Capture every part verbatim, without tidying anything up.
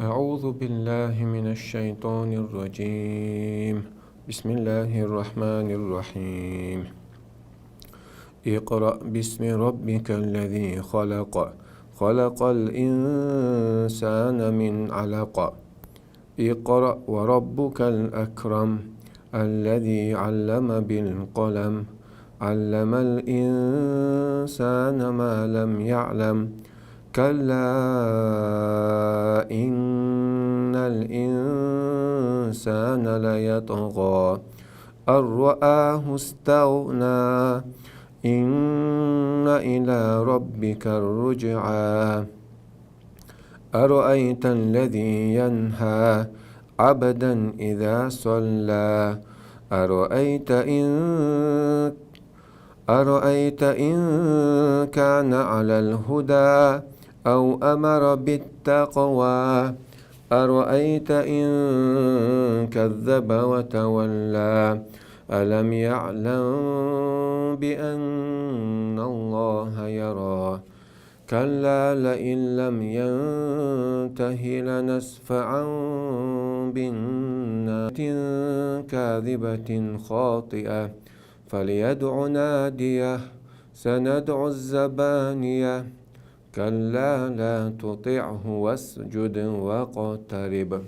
أعوذ بالله من الشيطان الرجيم. بسم الله الرحمن الرحيم. اقرأ باسم ربك الذي خلق. خلق الإنسان من علق. اقرأ وربك الأكرم. الذي علم بالقلم. علم الإنسان ما لم يعلم. كلا إن الإنسان ليطغى. أن رآه استغنى. إن إلى ربك الرجعى. أرأيت الذي ينهى عبدا إذا صلى. أرأيت إن أرأيت إن كان على الهدى أو أمر بالتقوى. أرأيت إن كذب وتولى. ألم يعلم بأن الله يرى. كلا لئن لم ينته لنسفعا بالناصية. كاذبة خاطئة. فليدع ناديه. سندع الزبانية. كلا لا تطعه واسجد واقترب.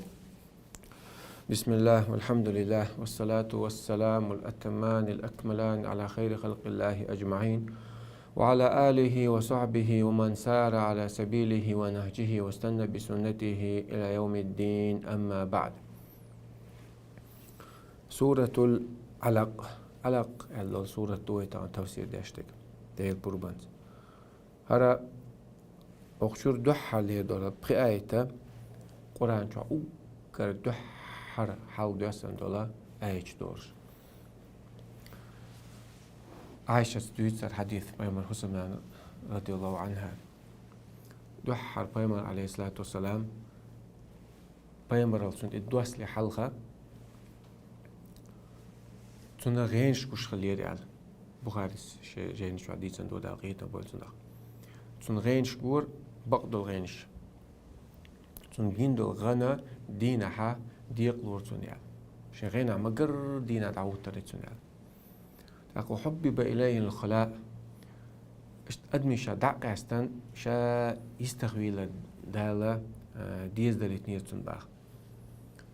بسم الله والحمد لله والصلاة والسلام الأتمان الأكملان على خير خلق الله أجمعين وعلى آله وصحبه ومن سار على سبيله ونهجه واستنى بسنته إلى يوم الدين، أما بعد. سورة العلق. Алакъ аьлла сурат ду вай тахана тафсир деш дерг. Дела пурбанца. ХӀара укх чура дуьххьарлера дола пхи аят, Къуръан чу уггар дуьххьара хьалха доссана дола аяташ ду уьш. Ӏайшас дуьйцу хьадис пайхамар хӀусамнана, радияллаху Ӏанха. Дуьххьара пайхамар, алейхиссалату вассалам, пайхамаралла цунна тӀе доссале хьалха, цунна гӀенаш гуш хиллера аьлла. Бухарис шен жайнаш чохь дийцина ду, Дала къинхетам бойла цунах. Цунна гӀенаш гора, бакъдолу гӀенаш. Цунна гина долу гӀан дийнахь декъалора цунна аьлла. Шен гӀенах ма-гарра дийнахь дӀахӀуттура цунна аьлла. ТӀаккха хьуббиба илайхил хала, иштта адамийн ша дӀа а къаьстина, ша йистехвийлар Дала, а, деза далийтинера цунна боху.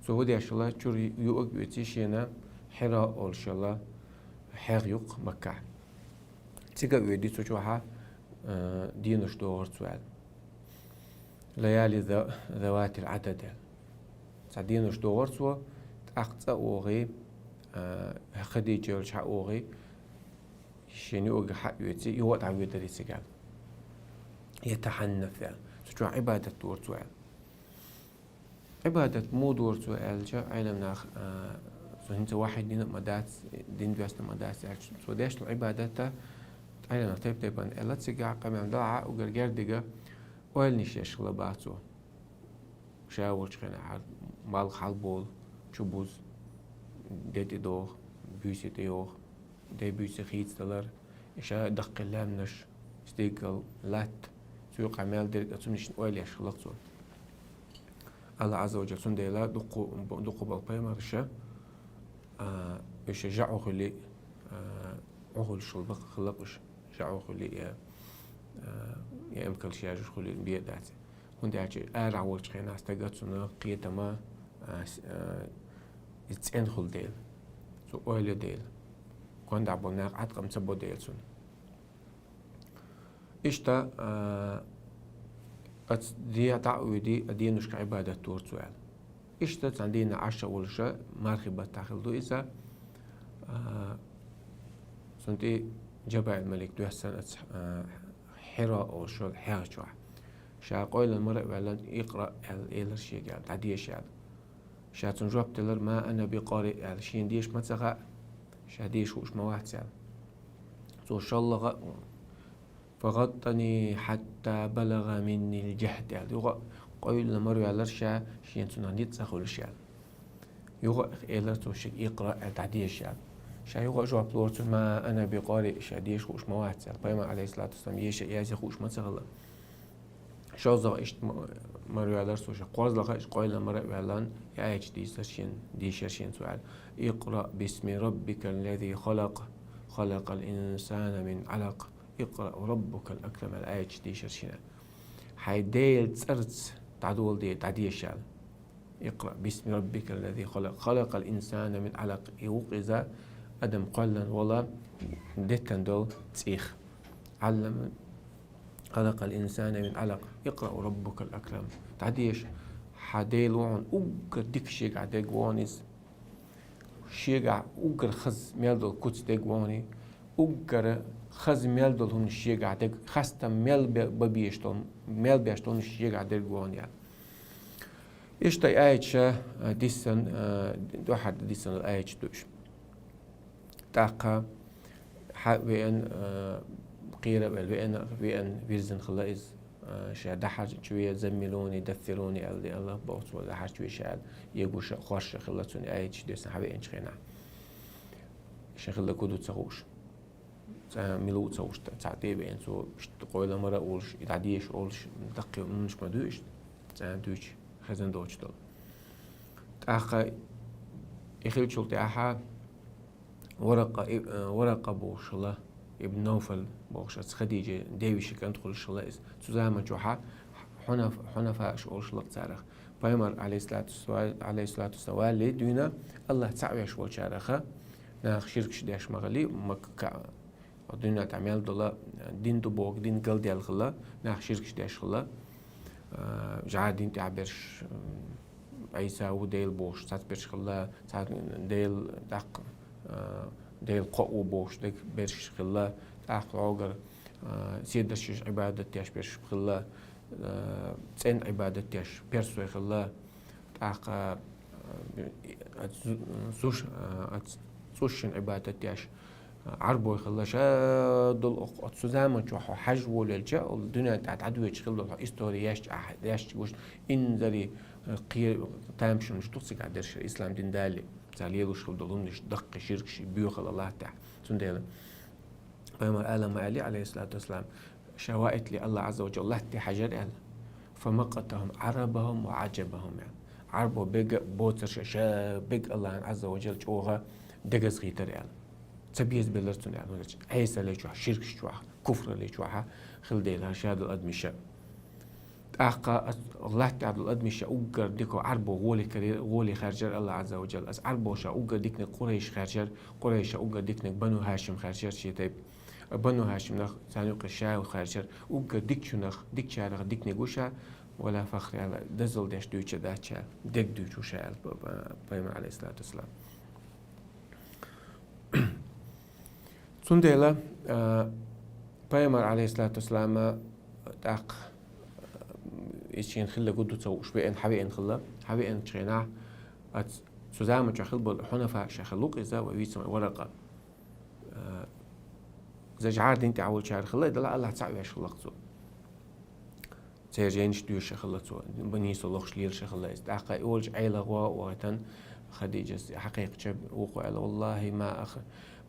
Цо хӀун деш хилла, чуьра юург а оьций шена, Хьира олуш йолу хьегӀ ю-кх Маккахь. Цига а воьдий цу чохь, а, денош дохура цо аьлла. Лаяли за-, заватил Ӏадад аьлла. Цхьа денош дохура цо, тӀаккха цӀа а вогӀий, а, Хадиджа йолчу хьа а вогӀий, шен юург хьа а оьций, юха а дӀавоьдура цига аьлла. Я тахьаннаф аьлла. Цу чохь Ӏибадат дора цо аьлла. Ӏибадат муха дора цо аьлча, Ӏеламнаха, а, цо хӀинца вахьйу дина а ма дац, дин доьссина а ма дац аьлча, цо деш долу Ӏибадат, Ӏеламнаха тайп-тайпана аьлла, цигахь къамел далахь а, уггар герга дерг ойланаш еш хилла боху цо. Ша волчу хенахь малх хьалаболу, чубузу, де тӀедогӀу, буьйса тӀейогӀу, де буьйса хийцадалар, и ша даккхий лаьмнаш, стигал, латта, цуьнан къамел дерг а, цунна шен ойла еш хилла-кх цо. Аллах Ӏазза ва Джалла цундела дуккха, дуккха болу пайхамарша, а, уьш жаӀу хуьлий, а, Ӏу хуьлуш хилла-кх уьш, жаӀу хуьлий, я, а, я эмкалш яжуш хуьлий бен а дац. ХӀунда аьлча арахь волчу хенахь стага цунна кхетама, а, с-, а, иза цӀена хуьлу дела, цо ойла йо дела, гондахь болу нах Ӏаткъам ца бо дела цунна. Иштта, а, оцу дехьа дӀа а воьдий, а деношка Ӏибадат дора цо аьлла. Иштта цхьана дийнахь Ӏаш а волуша, мархи баттахь хилла ду иза, а, цунна тӀе Джабраил малик доьссина оцу, а, Хьира олуш йолу хьегӀа чохь. Ша къойлан мара а ваьлла, икъра аьлла, элира шега аьлла, дӀадеша аьлла. Ша цунна жоп делира, ма ана би къари аьлла, шена деша ма ца хаьа, ша деша хууш ма вац аьлла. Цо шоллагӀа а, фагӀаттани хьатта балагӀа миннил жахӀд аьлла. Юха а къойлан мара ваьллира ша, шена цунах ницкъ ца хуьлуш аьлла. Юха а элира цо шега, икъра аьлла, дӀадеша аьлла. Ша юха а жоп лора цунна, ма ана би къари, ша деша хууш ма вац аьлла. Пайхамар, алейхиссалату вассалам, еша а язъян хууш ма ца хилла. шозлагӀа иштта ма-, мара ваьлар цо, ша кхозлагӀа иштта къайла мара а ваьлла, и аят дийшар шена, дийшар шена цо аьлла: «اقرأ باسم ربك الذي خلق، خلق الإنسان من علق، اقرأ وربك الأكرم», аьлла аят дийшар шена. Хьай Даьла цӀерца дӀадоладе, дӀадеша аьлла. «اقرأ باسم ربك الذي خلق، خلق الإنسان من علق». И вукх иза адам кхоьллина вола деттан дола цӀийх. «علم، خلق الإنسان من علق، اقرأ وربك الأكرم». ДӀадеша, хьа Даьла ва хьона уггар дика шегахь дерг ва хьона иза. Шегахь уггар хаза мел дола куц дерг ва хьона, уггар хаза мел дола хӀуманаш шегахь дерг, хастам мел бе-, бан безаш дола, мел беш дола хӀуманаш шегахь дерг ва хьона аьлла. Иштта аяташ, а, дисан, а, дуьхьал дисан аяташ ду уж. ТӀаккха хьа веана, а, кхера а ваьлла, веана, веана вирзина хилла иза, а, ша дӀахьарча ве, «زملوني، دثروني» аьлла, аьлла, боху цо, дӀахьарча ве ша аьлла, эгуш а, хорша хилла цунна аяташ дисан хьа веанчу хенахь. Шен хилла куду ца хууш. Цхьа мила ву ца вуш, цхьа тӀе а веана, цо иштта къойла мара а волуш, и дӀадеша олуш, даккхий хӀуманаш ма дуьйш, цхьа дуьйцу хезна доцуш долу. ТӀаккха и хилчул тӀаьхьа Варакъа и-, э, Варакъа бохуш хилла, ибн Навфал бохуш, аса Хадижа девиша кӀант хуьлуш хилла иза. Цу заман чохьа хьунаф-, хьунафааш олуш хилла царах. Пайхамар, алейхиссалату вассалам, алейхиссалату вассалам, валле дуьйна, Аллах цхьаъ веш волчараха, нах ширкаш деш ма хили, Макка, дуьнен тӀехь мел дола дин ду боху, дин галдаьлла хилла, нах ширкаш деш хилла. А, жӀар дин тӀехь берш, м, Ӏийса ву Дела бохуш, цхьацца берш хилла, цхьа Дела даккха, а, Дела кхоъ ву бохуш дерг берш хилла, тӀаккха хьогара, а, седарчаш Ӏибадат деш берш хилла, а, цӀен Ӏибадат деш персой хилла, тӀаккха, а, а, зу-, зуш-, а, а, цӀушшин Ӏибадат деш, а, Ӏарбой хилла, ша долу оцу заман чохь хьо хьажа волавелча, дуьнен тӀехь дӀадоьдуш хилла долу хьо истори яьшча, ахь яьшча гуш, инзаре, а, кхе-, тамашийна ду цигахь дерш ислам дин дале. Цара лелош хилла долу хӀуманаш даккхий ширкаш, боьхалла латтахь. Цундела Пайхамар ала ма аьллий, алейхиссалату вассалам, ша ваитле Аллах Азза ва Джалла латте хьажар аьлла. «فمقتهم عربهم وعجمهم», аьлла. Ӏарбо бега а боцурша ша бега Аллахьан Азза ва Джалла чӀогӀа дегаза хийтар аьлла. Ца беза беллар цунна аьлла. Ӏесале чохь, ширкаш чохь, куфрале чохь хила дела ша долу адамаша. ТӀаккха ас-, латта тӀехь долу адамаша уггар дика Ӏарбо гӀоли каре-, гӀоли хаьржар Аллах Азза ва Джалла. Ас Ӏарбоша уггар диканиг Къурайш хаьржар, Къурайша уггар диканиг Бану Хашим хаьржар шен тайпа. Бану Хашимнах, царна юкъа ша хаьржар, уггар дикачунах, дикачарах диканиг ву ша, вала фахр аьлла, дозалла деш дуьйцуш дац ша, дерг дуьйцуш ву ша аьлла па-, па-, пайхамар, алейхиссалату вассалам. Цундела, а, пайхамар, алейхиссалату вассалама, тӀаккха, а, иза шена хилла гуду ца вууш, веана, хьавеана хилла, хьавеанчу хенахь, ац-, цу заман чохь хилла болу хьунафа ша хилла ву-кх иза, ва вийца Варакъа. А, иза жӀар дин тӀехь волчара хилла, и дала Аллах цхьаъ веш хилла-кх цо. Церан жайнаш доьшуш хилла цо, нийсо лохуш лелаш хилла иза. ТӀаккха и волчу Ӏела гӀо а вахийтина, Хадиджас хьакхайкхича, вукхо аьлла: «Валлахи, ма ах-,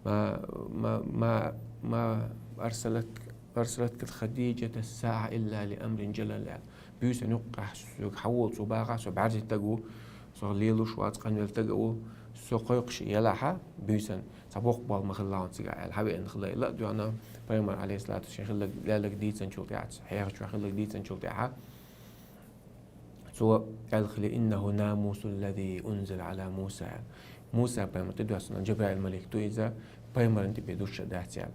ма, ма, ма, ма арсалат, арсалатка Хадиджата саӀа илла ли амрин джалал», аьлла. Буьйсан юккъехь соьга хьаволу цо бахахь, со бӀаьрзе стаг ву, со лелош вац, къанвелла стаг а ву, со кхойкхуш елахьа, буьйсан цхьа боккха болх ма хилла хьуна цигахь аьлла, хьавеана хилла. И ла а доьгӀна, пайхамар, алейхиссалату вассалам, хилла лелаг дийцинчул тӀаьхьа, хьехачохь хилла дийцинчул тӀаьхьа, цо аьлла хилла: «Иннаху намусу ллази унзила ала Муса», аьлла. Муса пайхамар тӀе доьссина Джабраил малик ду иза, пайхамарна тӀе бен дуьсуш дац аьлла.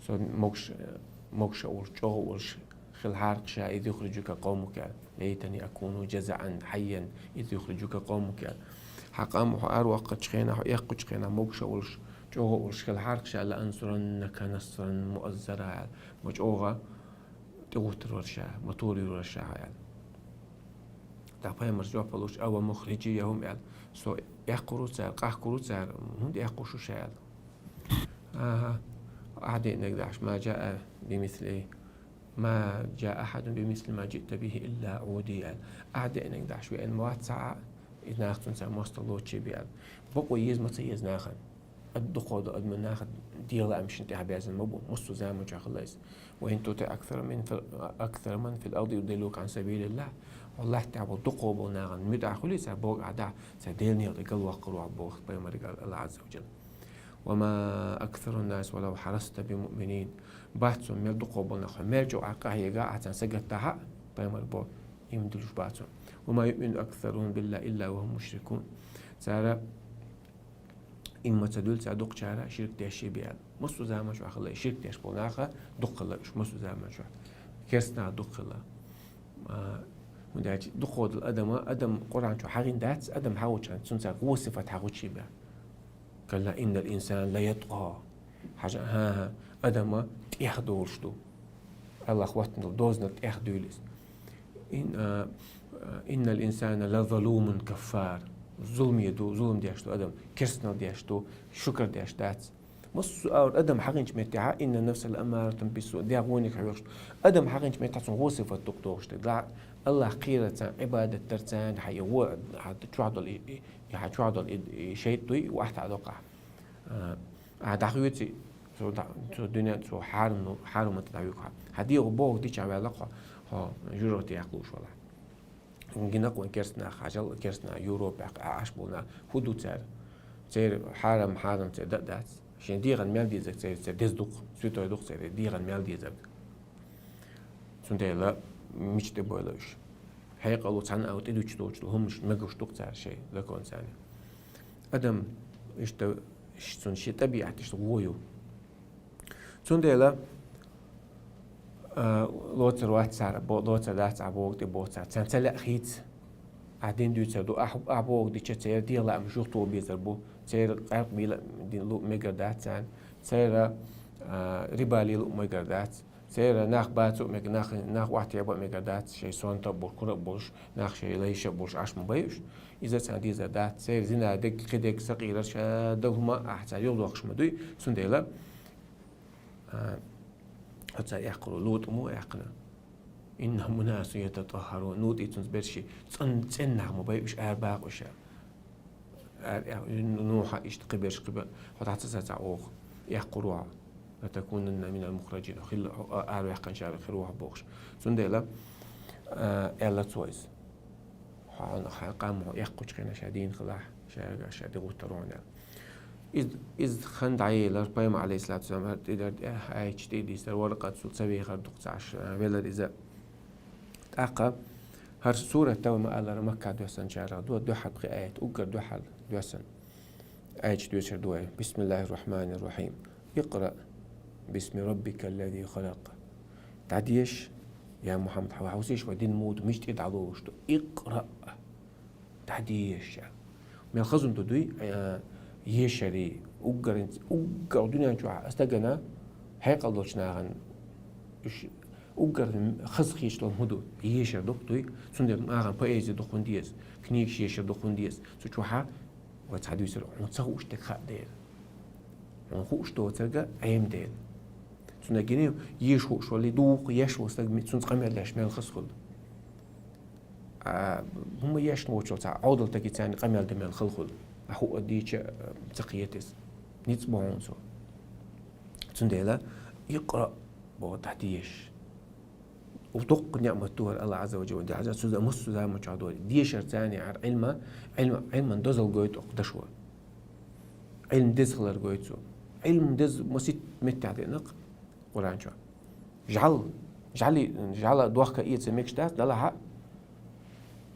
Со могуш, могуш а волуш, чӀогӀа а волуш, хилахьара-кх ша, из юхриджука къавмука, лайтани акуну джазаан хьайян, из юхриджука къавмука. Хьан къам хьо араваккхачу хенахь, хьо эккхачу хенахь, могуш а волуш, чӀогӀа а волуш, хилахьара-кх ша, ла ансураннака насран муаззара аьлла. Ма чӀогӀа тӀегӀуттур вара ша, ма тур юр вара ша хьо аьлла. ТӀаккха пайхамарс жоп луш: «Ава мухриджияхум», аьлла. Со эккхур ву цара, къахкур ву цара, хӀунда эккхуш ву ша аьлла. Аха, ахьа деанарг дахьаш, ма джаа бимисли Ма джаа ахьадун бимисли ма джиъта бихи илла уди, аьлла. Ахьа деанарг дахьаш веана ма вац цхьа а, и нах цунца мостагӀа лоцуш бен, аьлла. Бакъо еза ма ца еза нахана. Ад дукхо долу адаман наха дегӀан лаамашна тӀехь безна ма бу, массо а заман чохь хилла иза. «وإن تطع أكثر من في، أكثر من في الأرض يضلوك عن سبيل الله». Хьо латта тӀехь болу дукхо болу нахана муьтӀахь хуьлий, цара бохург ахь дахь, цара Делан некъа тӀе галваккхар ву ахь боху пайхамарга Аллах Азза ва Джалла. «وما أكثر الناس ولو حرصت بمؤمنين». Бац цунна мел дукхо болу нах, хьо мел чӀогӀа къахьега ахь царна сагатдахь а, пайхамар боху, иман диллуш бац цунна. «وما يؤمن أكثرهم بالله إلا وهم مشركون». Цара иман ца дуьллу цара дукхачара ширк деш бен аьлла. Массо а заман чохь хилла, ширк деш болу наха дукха хилла уьш, массо а заман чохь. Керста наха дукха хилла. А, хӀунда аьлча дукхо долу адама, адам Къуръан чохь хьахийна дац, адам хьахочхьана, цунна цара вон сифат хьахочий бен. «كلا إن الإنسان ليطغى». Хьажа, хӀан-хӀа, адама тӀех долуш ду. Аллах хӀоттина долу дозанал тӀех дуьйлу иза. Ин-, а, а, «إن الإنسان لظلوم كفار». Зуламе ду, зулам деш ду адам, керстанал деш ду, шукар деш дац. Массо а адам хьахийначу меттехь, «إن النفس لأمارة بالسوء», дегӀ вониг хьоьхуш ду. Адам хьахийначу меттехь цунна вон сифат дукха догӀуш ду. Ла-, Аллах кхерар царна, Ӏибадат дар царна, хьан и вон, хьан чохь долу и, и, и хьан чохь долу и, и шайтӀа дуй, вахьта а доккхахь. А, а, дӀахоьций, цо дӀа-, цо дуьнен, цо хьарам-, хьарамат дӀахоьху хьан. Хьан дегӀо бохург дичахь ваьлла хьо, хьо жуьжахати яккха лууш валахь. Гина кхуьнан керста нах, хьажал, керста нах, Европехь а Ӏаш болу нах, хӀун ду цара? Церан хьарам, хьарам церан дан а дац. Шен дегӀан мел дезарг церан, церан деза ду-кх, святой ду-кх церан дегӀан мел дезарг. Цундела мича тӀе бойла уьш? Хьекъало цхьана а тӀедуьтуш доцуш долу хӀуманаш мегаш ду-кх цара шайн законцани. Адам иштта, ш-, цунна шен тӀабиӀат иштта гӀо ю. Цундела, а, лоцур вац цара, бо-, лоцур дац ахь бохург тӀе боху цара. Царна ца лаьа хийца. Ахь дин дуьйцур ду, ахь, ахь бохург дича церан дегӀан лаамаш юхатоха безар бу, церан къаьркъа бийла дин луъу мегар дац царна, церан, а, риба лело а мегар дац, церан нах бацо а мегар, нах, нах охьатаьба а мегар дац, шайн сонта а болуш, кура а болуш, нах шайн лайша а болуш Ӏаш ма бай уьш. Иза царна дезар дац, церан зина дерг, кхидерг, сакъерар, ша дан хӀума ахь царна юхадоккхуш ма дуй, цундела, а, хьо цара эккхаро, ЛутӀа мо эккхина. «إنهم أناس يتطهرون». ЛутӀий цуьнца берш цӀен-, цӀена нах ма бай уьш, ара бакъ уьш. Ара, а, Нухьа иштта кхиберш кхиба, хьо дӀа ца саца оха, эккхур ву хьо. «لتكونن من المخرجين». Хилла, хьо а-, араваьккхинчарах хир ву хьо бохуш. Цундела, а, аьлла цо иза. Хьо, хьан къам хьо эккхучу хенахь ша дийна хилахь, шаьрга ша де гӀуттар ву хьуна аьлла. Иза, иза хан дӀаелар, пайхамар, алейхиссалату вассалам, хӀара тӀе дар, тӀе, айча тӀе дийцар, варакъат цул ца вехар дукха ца Ӏаш, велар иза. ТӀаккха хӀара сурат, тӀе ма-аллара, Макка доьссанчарах ду, дуьххьал пхи аят, уггар дуьххьал доьссан. Айча доьшур ду вай. «بسم الله الرحمن الرحيم. اقرأ باسم ربك الذي خلق». ДӀадеша, я Мухьаммад, хьо хьовсийша вай дин муха ду, мича тӀе дӀалуш ду. «اقرأ». ДӀадеша. Мел хаза хӀума ду дуй, а, ешарий, уггар, уггар дуьнен чохь а стагана, хьекъал долчу нахана, уьш уггар хаза хеташ долу хӀума ду, ешар дукха дуй, цундела нахана поэзи дукха хӀунда деза, книгаш ешар дукха хӀунда деза. Цу чохь а вай цхьа дуьйцура, хьуна ца хууш дерг хаа дела. Хьуна хууш доцург Ӏема дела. Цундела гинийла, еш хууш валли, дукха еш волу стаг, цунца къамел деш мел хаза хуьлу. А, хӀума ешна воцург цхьа Ӏовдал тагица къамел дан мел хала хуьлу. А хӀуъа дийча, а, ца кхета иза. Ницкъ бу хьуна цо. Цундела, «اقرأ» боху, дӀадеша. Дуккха неӀмат ду хӀара Аллах Азза ва Джалла дехьа, цу за-, массо а заман чохь ду. Дешар царна яхьара Ӏилма, Ӏилма, Ӏилман дозалла гойту окху дашо. Ӏилма деза хилар гойту цо. Ӏилма деза масит меттехь деана-кх Къуръан чохь. ЖӀал, жӀали-, жӀала дохка эца мегаш дац, далахь а,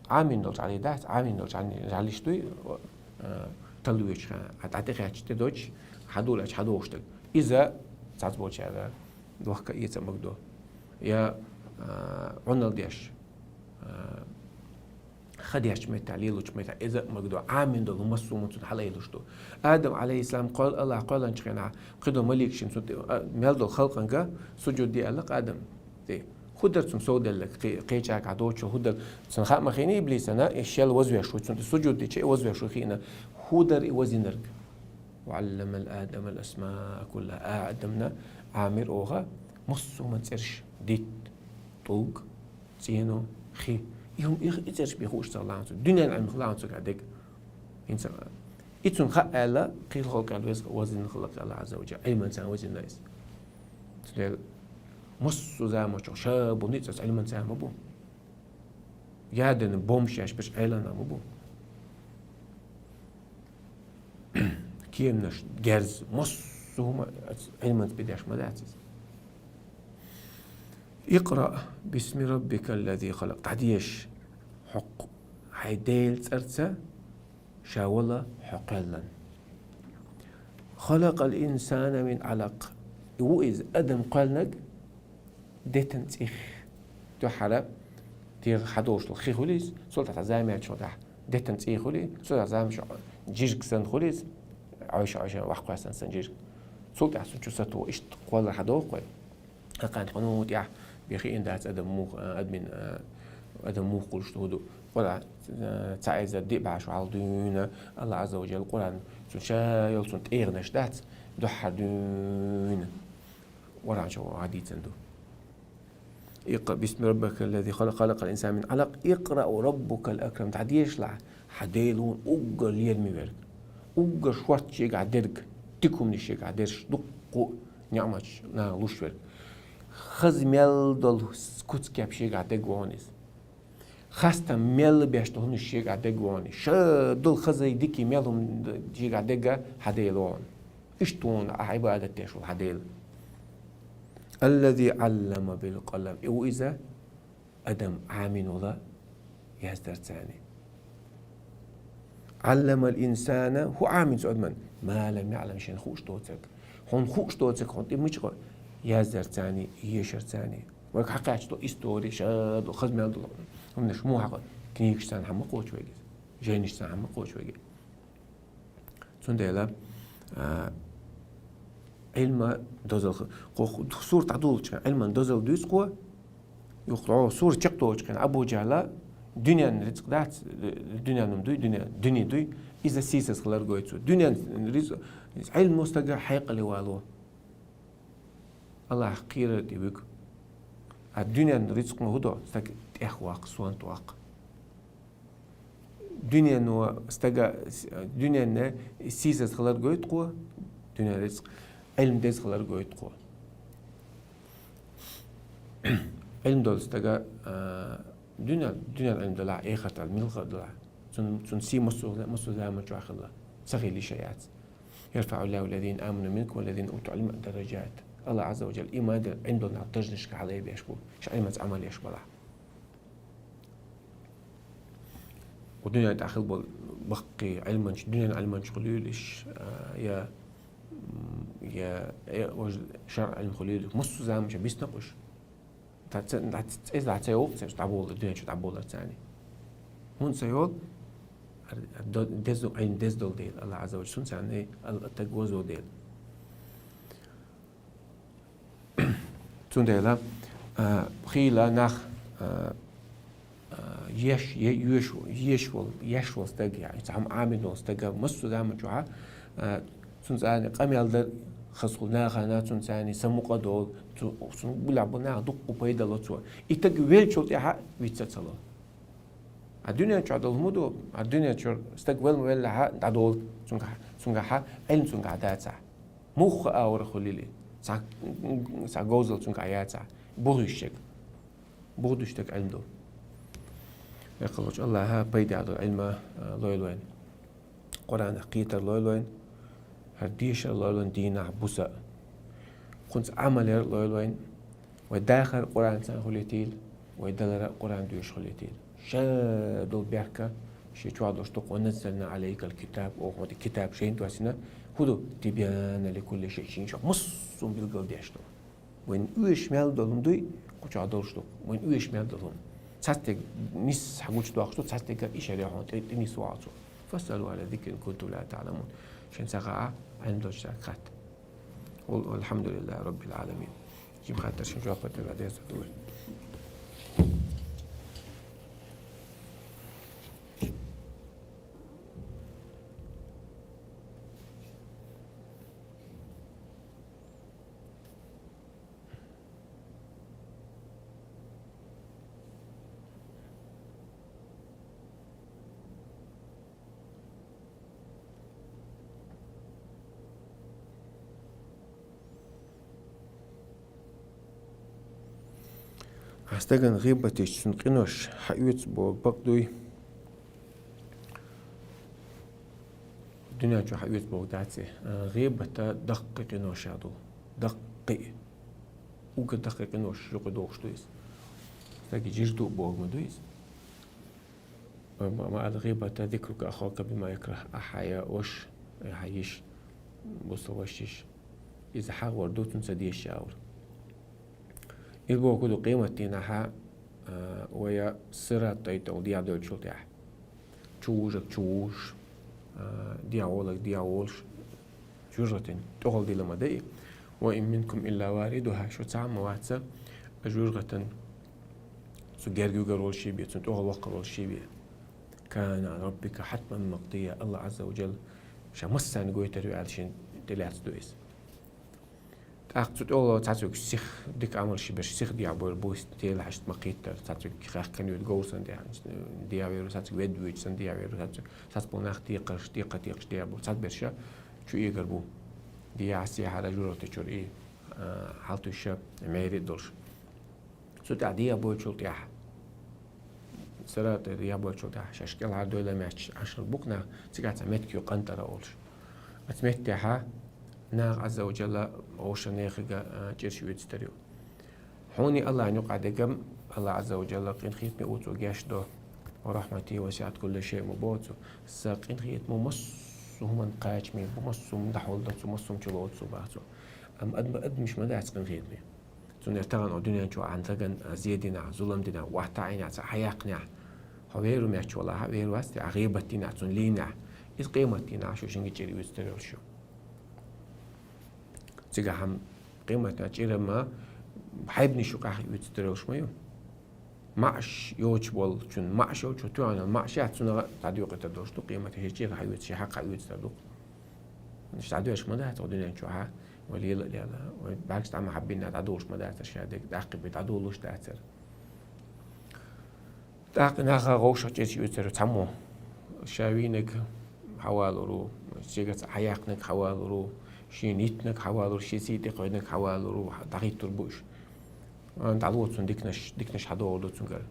Ӏамийна долчу жӀали дац, Ӏамийна долчу жӀали-, жӀалиш дуй, а, талла вуьйчу хьан, а, дӀа тӀе хаьттича тӀе доцуш, хьан дуьллачу хьан дохуш дерг. Иза цхьацца болчара дохка эца мегаш ду. Я, а, Ӏуналла деш, а, ха дечу меттехь, лелочу меттехь, иза а мегаш ду, Ӏамийна долу массо а хӀума цунна хьалаелуш ду. Адам, алейхиссалам, кхол-, Аллах кхоьллинчу хенахь, кхидолу маликашна цунна тӀе, а, мел долу халкъанга сужуд де аьлла-кх Адам. ТӀе, хӀун дара цунна сов делларг, кхе-, кхечу агахь доцуш, хӀун дара? Цунна хаа ма хиний иблисана, и шел вазвеш ву, цунна тӀе сужуд дича, и вазвеш ву хиъна. ХӀун дара и вазийнарг? «وعلم آدم الأسماء كلها». Адамна Ӏамийра оха массо а хӀуман цӀераш: дитт, тӀулг, цӀено, хи. И хӀума, и, и цӀераш бен хууш ца лаьа цо. Дуьненан Ӏилмах лаьа цо гӀадег. ХӀинца И цунна хаьа аьлла, кхел халкъал веза, везина халкъ Аллахь Ӏазза ва Жалла, Ӏилманца везина иза. Цудухьа массо а заманчохь ша бу ницкъаца Ӏилманца ма бу. Ядерный бомбаш еш берш Ӏилманца ма бу. Кеманаш, герз, массо а хӀума Ӏилманца бе деш ма дац иза. اقرأ باسم ربك الذي خلق. ДӀадеша хьо-, хьай Делан цӀарца, ша вала хьо кхоьллан. خلق الإنسان من علق. И ву иза адам кхоьллинарг детан цӀих. Дуьххьара тӀера хьадолуш долу хи хуьлу иза, цул тӀаьхьа заманчохь тӀехь детан цӀий хуьлу, цул тӀаьхьа заманчохь жижиг санна хуьлу иза, Ӏойша-Ӏойша ваккха санна, санна жижиг. Цул тӀаьхьа цунна чу сату иштта кхоллар хьадоху вай. Акханта хьуна тӀехь бен хиъна дац адам муха, а, адамин, а, адам муха хуьлуш ду хӀу ду. Къуръан, а, цхьа эзар диъ бӀе шо хьалха дуьйна, Аллахь Ӏазза ва Жалла Къуръан, цунна ша йолу цунна тӀегӀанаш дац, дуьххьара дуьйна Къуръан чу хьадийцина ду. اقرأ باسم ربك الذي خلق، خلق الإنسان من علق، اقرأ وربك الأكرم. ДӀадешалахь, хьан Дела ву уггар лераме верг, уггар шорта шегахь дерг, дика хӀуманаш шегахь дерш, дуккха а ниӀматаш наха луш верг. Хаза мел долу куц-кеп шегахь дерг ву хьуна иза. Хастам мел беш долу хӀуманаш шегахь дерг ву хьуна иза. Ша долу хаза, дика, мел хӀума шегахь дерг хьан Дела ву хьуна. Иштта ву хьуна ахь Ӏибадат деш волу хьан Дела. الذي علم بالقلم. И ву иза адам Ӏамийна волу яздарца. علم الإنسان, хӀун Ӏамийна цу адамна? ما لم يعلم, шена хууш доцург. Хьуна хууш доцург хьуна тӀе мича гӀо? Яздарца, ешарца. Вайга хьакхаьчна долу истори, ша долу хаза мел долу хӀуманаш муха хьакхо? Книгашца хьан ма кхочу вайга иза. Жайнашца хьан ма кхочу вайга. Цундела, а, Ӏилма дозалла х-, кху-, кху-, сура дӀадолучу хенахь Ӏилман дозалла дуьйцу кхо, юха кху сура чекхдолучу хенахь Абу ЖахӀала дуьненан рицкъ дац, дуьненан дуй, дуьне, дуьне дуй, иза сийсаз хилар гойту цо. Дуьненан рицкъ, Ӏилма стага хьекъале вало. Аллахь кхерар тӀе вуьгу. А дуьненан рицкъ ма хӀун до, стаг тӀех ваккха, сонта ваккха. Дуьнено стага, дуьненна сийсаз хилар гойту кхо, дуьненан рицкъ, Ӏилма деза хилар гойту кхо. Ӏилма долу стага, а, дуьнен, дуьненан Ӏилма далахь, эхарт Ӏилма муьлхха а далахь, цун, цун сий массо, массо заман чохь хилла, ца хилла йиш а яц. يرفع الله الذين آمنوا منكم والذين أوتوا العلم درجات. Аллахь Ӏазза ва Жалла иман долу, Ӏилма долу нах даржанашка хьалаайбеш бу, ша Ӏилманца Ӏамал еш балахь. Кху дуьнен тӀехь хилла болу баккхий Ӏилманчаш, дуьненан Ӏилманчаш хуьлийла уьш, а, я, м, я, я, важа шарӀан Ӏилма хуьлийла уьш. Массо а заманчохь бисна кхуьш. Ца, ца, ца, цӀе ца йогӀу, цераш дӀаболу, дуьнен чу дӀаболар царна. ХӀунда ца йолу? Ар-, ар-, до-, дезу, Ӏилма деза долу дела, Аллахь Ӏазза ва Жалла, цунна царна ал-, таг вазо дела. Цундела, а, хийла нах, а, а, еш, е-, еш, еш волу, еш волу стаг, я, цхьа хӀума Ӏамийна волу стага, массо а заман чохь, а, цунна царна къамел дар, хазахула нахана цунна царна самукъа долу, цу, цунна гулехь болу нах дуккха пайда ло цо. И стаг веллачул тӀаьхьа виц а ца ло. А дуьнен чохь долу хӀума ду, а дуьнен чохь стаг вел ма веллехьа, дӀадолу цуьнгахь, цуьнгахьа, Ӏилма цуьнгахь дацахь. Муха а вара хуьлийла, цхьа, цхьа говзалла цуьнгахь яцахь, бухуьйсу стаг. Бухуьйсу стаг Ӏилма ду. Векхаллачу Аллахьа пайда долу Ӏилма, а, лойла вайна. Къуръанах кхетар лойла вайна, хӀара дешар лойла вайна дийнахь, буса а. Кхунца Ӏамал яр лойла вайна, вай дахар Къуръанца хуьлийтийла, вай далара Къуръан доьшуш хуьлийтийла. Ша долу бехк шен чохь долуш ду, ونزلنا عليك الكتاب, оха хьуна китаб шайна доссийна, хӀун ду, تبيانا لكل شيء, шен чохь массо а билгалдеш ду. Вайн оьшуш мел долу хӀума дуй, кху чохь долуш ду. Вайн оьшуш мел долу хӀума. Цхьаьстег нис схьагучудоккхуш ду, цхьаьстегара и шариӀат хьуна тӀе, тӀе нисвахьа цо. فاسألوا أهل الذكر إن كنتم لا تعلمون. Шен ца хаьа, Ӏилма долчаьрга хатта. Вал-, والحمد لله رب العالمين. Жима хаттаршна жоп дала деза ду вай. Стагана гӀийбат дича цун къинош хьаоьцу боху бакъ дуй? Дуьнен чу хьаоьцу боху дац и. А, гӀийбата даккхий къинош а ду. Даккхий. Уггар даккхий къинош юкъа дохуш ду иза. Стаге жижиг ду боху ма ду иза. Ма, ма, ма ала гӀийбата зикрука ахака бима якрах. Ахьа я ваша, я хьан йиша, бусалба ваша, йиша. Иза хьагӀор ду, цунна ца дезаш а вара. Ил боху ду къематдийнахьа, а, вай сират тӀай тӀехула дехьа доьллучул тӀехьа. Чу вужарг чу вужуш, а, дехьа воларг дехьа волуш, жожагӀатен тӀехула дилла ма дай. Ва ин минкум илла варидуха, шу цхьа а ма вац, жожагӀатен цу герга вуьгур волуш бен, цунна тӀехула ваккхар волуш бен. Кана Ӏала раббика хьатман макъдийя, Аллах Ӏазза ва Джалла ша массарна гойтур ю аьлла шена тӀелаьцна ду иза. ТӀаккха цу тӀехула цхьаьцуьнга сиха дика Ӏамалш берш сиха дехьа бовр бу, телахьашца ма кхийттара, цхьаьцуьнга хаьхкина йоьду говр санна дехьа, дехьа вер ву, цхьаьцуьнга ведда воьдуш санна дехьа вер ву, цхьаьцуьнга цхьацца болу нах текхарш, текха текхаш дехьа бу, цхьацца берш чу эгар бу. Дехьа сехьара жожагӀате чуьра и, а, хьалтуьйсуш, маьре а долуш. Цу тӀехь дехьа боьлчул тӀехь, сират тӀе дехьа боьлчул тӀехь, шаьш кӀелхьардойла моьттуш Ӏаш хир бу-кх нах, цигахь цхьа меттиг ю къантӀара олуш. Оцу меттехьа наха Ӏазза ва Джалла вовшашка, нехаца, а, чӀираш оьцуьйтур ю. Хьуна Аллахьна юкъахь дерг-м, Аллах Ӏазза ва Джалла къинхетаме ву, цо гечдо. Ва рахьмати васиӀат кулла шай ма боху цо. Сан къинхетам массо а хӀуманна кхачаме бу, массо а хӀума дӀахьулдо цо, массо а хӀума чулоцу цо боху цо. Амма адам, адамаш ма дац къинхетаме. Цундела тахана дуьнен чохь ахьа стагана зе динехь, зулам динехь, охьатаӀийнехь, цхьа хьаяьккхинехь, хьо вер ву моьттуш валахь а, вер вац те, ахьа гӀийбат динехь, цунна лийнехь, иза къематдийнахь шу шуьнга чӀир оьцуьйтур йолуш ю. Цигахь-м къематдийнахь чӀир-м хьайбанаш юкъахь оьцуьйтур йолуш ма ю. МаӀаш йоцуш волчун, маӀаш йолчун, тоьхна маӀаш яц, цунах дӀадоькъуьйтур долуш ду, къематдийнахь шен чӀир хьаоьцуш, шен хьакъ хьаоьцуьйтур ду. Иштта дӀадоьрзуш ма дац хьо дуьнен чохь, вай лела а лела, вай бӀаьргаш дӀа ма хьаббина дӀадолуш ма дацара ша дерг, тӀаккха бен дӀадолуш дацара. ТӀаккха наха вовшашка чӀираш оьцур цхьаммо. Ша вийнарг хьавалор ву, шега цхьа хьаяьккхинарг хьавалор ву, шена йиттинарг хьавалор ву, шен сий тӀекхойнарг хьавалор ву, дӀахӀиттор бу уьш. ДӀало цунна диканаш, диканаш хьадогӀур ду цуьнгара.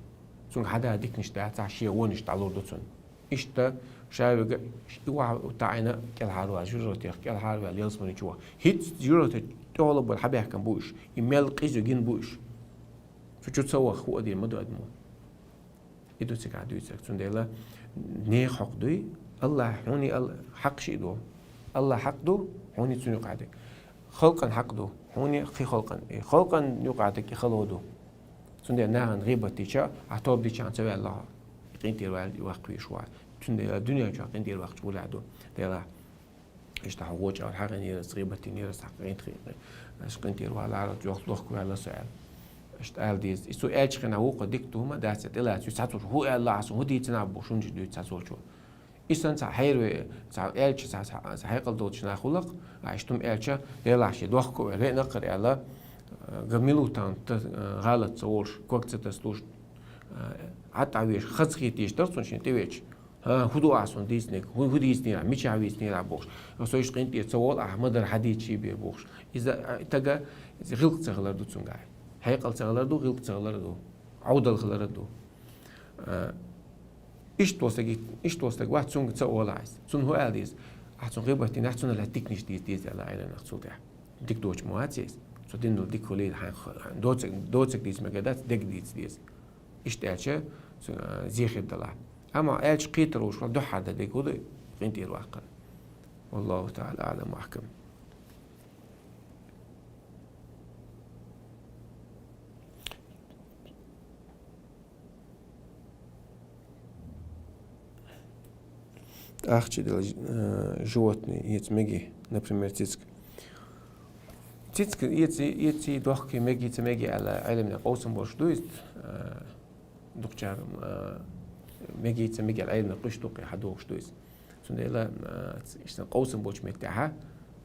Цуьнга хьада диканаш дацахь, шен вонаш дӀалур ду цунна. Иштта ша вега и ваха таӀийна кӀелхьарваьлла, жожагӀатех кӀелхьарваьлла, ялсамани чу ваха. ХӀинца жожагӀате тӀехула бара хьабаьхкина бу уьш, и мел къиза гина бу уьш. Цу чу ца ваха хӀу а дийр ма ду адамо. И ду цигахь дуьйцург. Цундела нехан хьакъ дуй, Аллахь хьуна ал-, хьакъ шиъ ду. Аллахь хьакъ ду, хьуна цунна юкъахь дерг. Халкъан хьакъ ду, хьуна кхин халкъан. И халкъан юкъахь дерг и хало ду. Цундела нахана гӀийбат дича, ахь тоба дича ца ваьлла хьо. И къинтӀера ваьлла ваккха везаш вац. Цундела дуьнен чохь къинтӀера ваккхача гӀуллехь ду. Делахь, иштта хьо гӀоча ара хьагӀинера, гӀийбатдинера, аша къинтӀера валара, йохк-, дохко ваьлла со аьлла. Иштта ала деза. И цо аьллачу хенахь вукхо дика ду хӀума дац, тӀелаца вуьйцу цхьацца волчо. ХӀун аьлла ахь суна, хӀун дийцина ахь бохуш, хӀунда дуьйцу цхьацца волчо. И санна цхьа хьерве, цхьа аьлча, цхьа, цхьа, цхьа хьекъал долчу нах хуьлу-кх, а иштта хӀума аьлча, делахь шен дохко а ваьлла, веана а кхара аьлла, га мила ву тахана, гӀалат ца волуш, ког ца тасалуш, а, Ӏад а веш, хазахета дезаш дара цунна шена тӀевеача. ХӀан, хӀун ду ахь суна дийцинарг? ХӀун, хӀун дийцинера ахь? Мичахь вийцинера ахь бохуш? Со иштта къинтӀера ца волу ахь, ма-дарра хьадийцичий бен бохуш. Иза, а, тага, иза гӀиллакх ца хилар ду цуьнгахь. Хьекъал ца хилар ду, гӀиллакх ца хилар ду. Ӏовдал хилар ду. А, иштта волу стаг, иштта волу стаг вац, цуьнга ца олахь иза. Цунна хӀун ала деза? Ахь цунна гӀийбат динехь, цунна лаьцна диканаш дийца деза аьлла Ӏеламнаха цул тӀаьхьа. Дика доцуш ма вац иза. Цо дина долу дика хуьлийла хьайн, доцург, доцург дийца мегар дац, дерг дийца деза. Иштта аьлча, цу, а, зе хир далахь. Амма аьлча кхетар волуш вара дуьххьара дан дерг хӀун ду, къинтӀера ваккхар. Валлаху таӀала аӀлам ва ахкам. ТӀаккха чу дела, э, животные, эца мегий, например, цицка. Цицка эца, эций, дохкий, мегий, ца мегий аьлла, Ӏеламнаха къовсам болуш ду иза, э, дукхачара, э, мегий, ца мегий аьлла, Ӏеламнаха къуьш дуккхий хьадогӀуш ду иза. Цундела, э, ц-, иштта къовсам болчу меттехьа,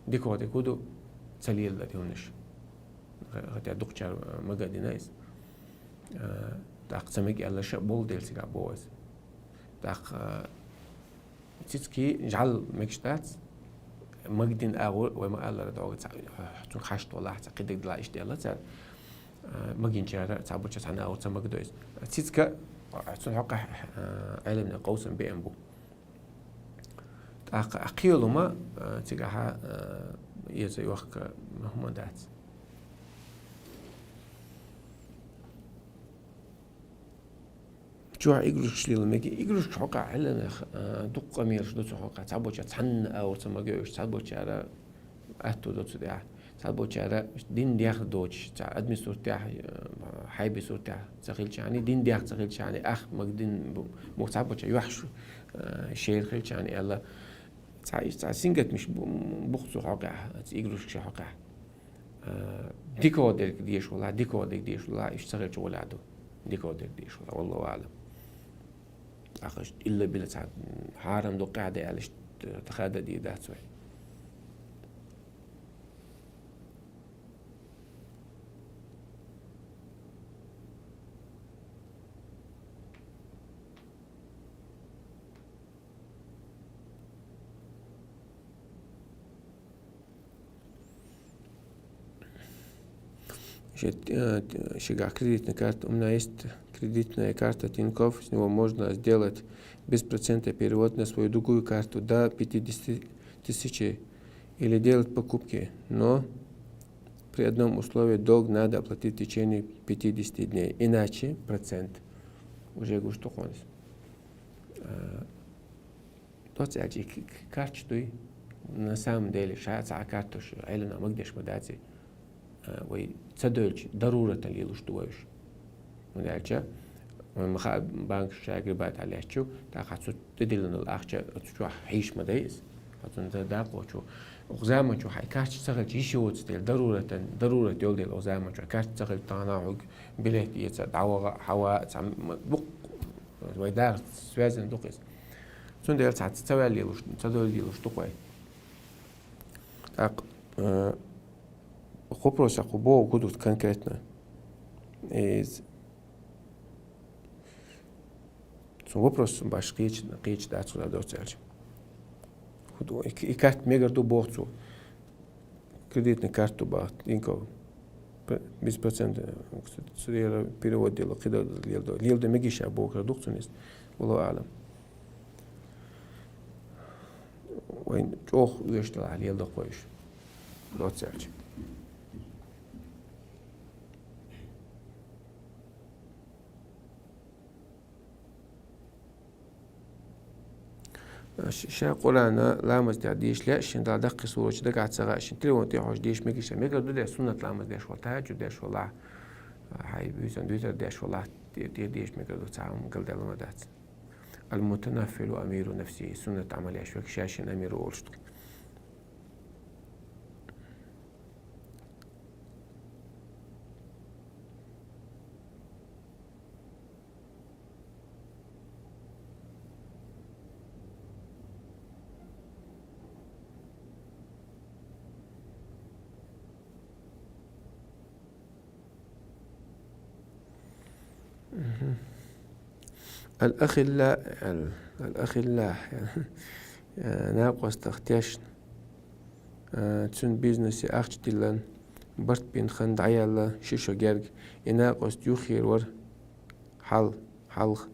дика хӀоде хӀун ду, ца лелалар хӀуманаш. Х-, хӀетте дукхачара, э, мага а дина иза. Э, тӀаккха ца мега аьлла ша болу дела цигахь боху иза. ТӀаккха, э, цицкий жӀаьла мегаш дац, мага дина агӀор вай ма-аллара догӀу ца, цунга хьашт волахь, ца кхидерг далахь иштта аьлла цара. А, магийчара, цхьаболчара цхьанна агӀор ца магадо из. Цицка, а, цун хьокъехь, а, Ӏеламнаха къовсам беана бу. ТӀаккха кхыйола хӀума, а, цигахьа, а, эца йохка хӀума дац. Чохь игрушкаш лела мега, игрушкаш хьокъехь Ӏеламнаха, а, дуккха мераш ду цу хьокъехь. Цхьаболчара цхьанна агӀор ца магадо уьш, цхьаболчара аьтту ду цу тӀехь. Цхьаболчара дин дехар доцуш, цхьа адамийн суртехь, э, хьайбийн суртехь ца хилчахьана, дин дехар ца хилчахьана, ах мага дин бу-, бу цхьаболчара юьхьаш, э, шера хилчахьана аьлла. Цхьа иш, цхьа сингаттамаш бу-, бу-, бу цу хьокъехь, цу игрушкаш хьокъехь. Э, дика дерг деш валахь, дика дерг деш валахь, иштта ца хилча гӀолехь ду. Дика дерг деш валахь, валлаху аӀлам. ТӀаккха иштта илла-билла цхьа хьарам ду, къаьхьа да аьлла, иштта тахада дийр дац вай. Значит, э, т-, шагах кредитная карта. У меня есть кредитная карта Тинькофф, с него можно сделать без процента перевод на свою другую карту до пятидесяти тысяч или делать покупки. Но при одном условии: долг надо оплатить в течение пятидесяти дней. Иначе процент. Уже гуш тухонис. Э, Доцца аьлча, и к-, к-, карташ дуй. На самом деле, ша цхьа карташ Ӏеламнаха магадеш ма дац, а, вай ца девлча, даруратан лелаш ду вай уьш. ХӀунда аьлча, вай ма хаьа, банкаш ша гребать хьалъяьчу, тӀаккха цу тӀедиллина ахча цу чохь хьийша ма дай иза. Хьо цунна ца дакъо чу. Укх заман чу хьайн карташ ца хилча, йиш йоцу дела, даруратан, дарурат йолу дела, укх заман чу карташ ца хилча, тахана хьуьга билет эца, дӀаваха, хьава, цхьа м-, м-, дуккха, вай дагӀа связан ду-кх иза. Цундела цхьацца ца ваьлла лелаш, ца девлла лелаш ду-кх вай. ТӀаккха, э, хӀокху вопросехь кху боху хӀун ду конкретно? Иза цу вопросо баш кхеча, кхеча дац хӀун дан доцца аьлча. ХӀун ду, и, и карта мегар ду боху цо. Кредитный карта ду бахьа, инков. П-, без процента, э, цу, цу яра перевод делла, кхидолу лелдо. Лелдо мегий ша бохург ду-кх цунна иза. Валлаху аӀлам. Вайн чӀогӀа оьшуш делахь, лелдо-кх вай уьш. Доцца аьлча. Ш-, ша Къуръана ламаз тӀехь деша лаьа шена, Дала даккхий сурат дагахь ца хаьа шена, телефон тӀехь хьожуш деша мегий ша, мегар ду деш суннат ламаз деш валахь, тахӀажжуд деш валахь, хьайн буьйсанна витр деш валахь, те-, те деша мегар ду, цхьа хӀума галдаьлла ма дац. Ал-мутанаффилу амиру нафсихӀи, суннат Ӏамал еш верг ша шен амир волуш ду. Мгм. Ал-ахилла, ал-, ал-ахилла, э, накъостах тешна, э, цуьнан бизнесе ахча диллина, барт бина хан дӀаяьлла ши шо герга, и накъост юххера вара хьал-, хьалха.